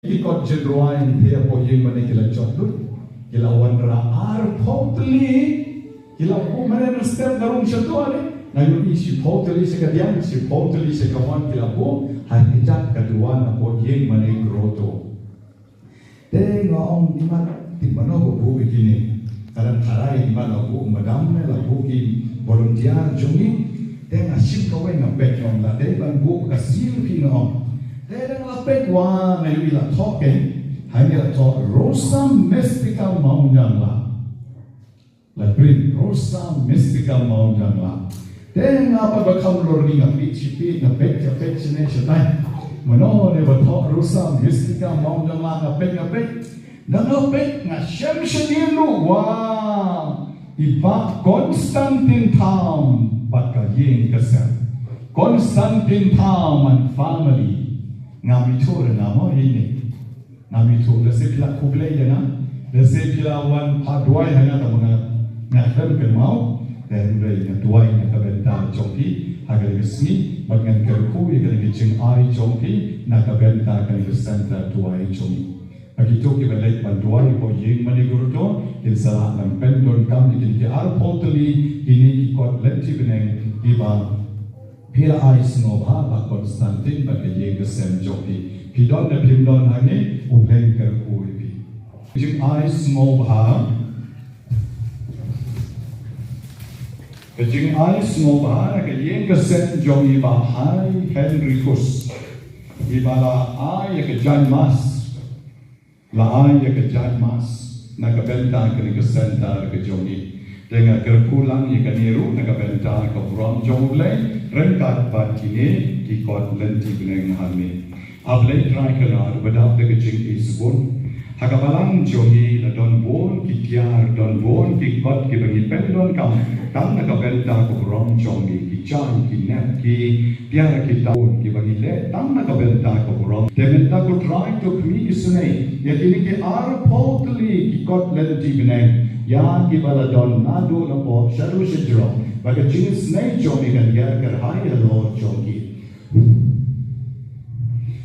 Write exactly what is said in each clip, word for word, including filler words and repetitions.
Ki kot jingduwai, te hapoh ïing mane ki la jot lut. Ki la wanrah arphew tylli. Ki la buh mane na step na rung sha to ne. Nga ïohi shiphew tylli sha ka diang, shiphew tylli sha ka mon ki la buh. Ha kjat ka duwan hapoh ïing mane grotto. Te nga ong, imat, tip mano ba buh ïa kine. Ka dang tharai imat la buh madam ne la buh ki volunteer jong ngi. Te nga shim kawei nga peit, nga ong lada dei ban buh ka seal phi, nga ong. Te dang la peit, wa, nga ïohi la thoh, keiñ. Hangne la thoh Rosa Mystica Mawniangla. La print Rosa Mystica Mawniangla. Te nga pat ba kham lor ni, nga peit shi peit, nga peit, nga peit shane shatai. Mano ne ba thoh Rosa Mystica Mawniangla, nga peit, nga peit. Dang la peit nga shem shane ruh, wa, i Bah Constantine Tham bad ka ïing ka sem. Constantine Tham and family. Ngam ithuh re nga mo ïa ine. Ngam ithuh, lehse phi la khublei ïa nga, lehse phi la wan phah duwai ha nga, tangba nga, nga khlem kynmaw. Te hynrei nga duwai na ka bynta jong phi ha kane ka sngi, bad ngan kyrkhu ïa kane ka jingai jong phi na ka bynta kane ka center duwai jong ngi. Ba kito kiba leit ban duwai hapoh ïing mane grotto kin sa lah ban pyndonkam ïa kine ki arphew tylli, kine ki kot lynti bneng kiba phi la ai sngewbha, Bah Constantine, bad ka ïing ka sem jong phi. Phi don ne phim don hangne, U Blei un kyrkhu ïa phi. Ka jingai sngewbha, ka jingai sngewbha na ka ïing ka sem jong i Bah Hai Henry Kus, iba la ai ïa ka jaiñ mass. La ai ïa ka jaiñ mass na ka bynta kane ka center ka jong ngi. Te nga kyrkhu lang ïa kane ruh na ka bynta ka burom jong U Blei ryngkat bad kine ki kot lynti bneng hangne. A Blei Trai Kynrad ba dap da ka jingisbun, ha ka balang jong ngi la don bun ki tiar, don bun ki kot kiba ngi pyndonkam tang na ka bynta ka burom jong ngi, ki jaiñ, ki nep, ki tiar, ki taun kiba ngi leh tang na ka bynta ka burom. Te mynta ko Trai to khmih isynei ïa kine ki arphew tylli ki kot lynti bneng, ïa kiba la don naduh lyngkot shaduh shajrong, ba ka jingisynei jong ngi kan ïa kyrhai halor jong ki.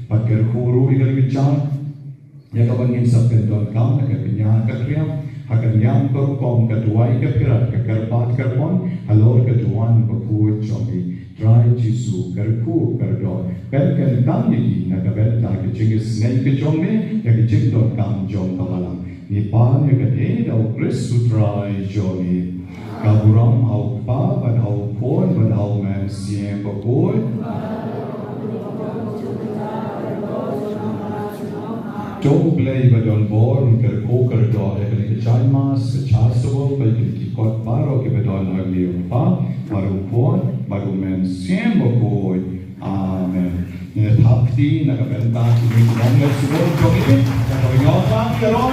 Bad kyrkhu ruh ïa kane ka jaiñ ïa kaba ngin sa pyndonkam na ka kñia ka kriam, ha ka niam ka rukom, ka duwai ka phirat, ka kyrpad kyrpon halor ka duwan bakhuid jong ngi. Trai Jisu, kyrkhu kyrdoh, pynkyntang ïa ki na ka bynta ka jingisynei ka jong me, ïa ka jingdonkam jong ka balang. Ngi pan ïa kane da U Khrist U Trai jong ngi. Ka burom ha U Kpa bad ha U Khun bad ha U Mynsiem Bakhuid. To U Blei ba don bor un kyrkhu kyrdoh ïa kane ka jaiñ mass, ka chasuba bad ïa kine ki kot baroh kiba don hangne, U Kpa bad U Khun bad U Mynsiem Bakhuid. Amen. Ngin ïa thap kti na ka bynta kine ki nongleit subur jong ngi. Ïa kaba ñiewklam ïa ka roi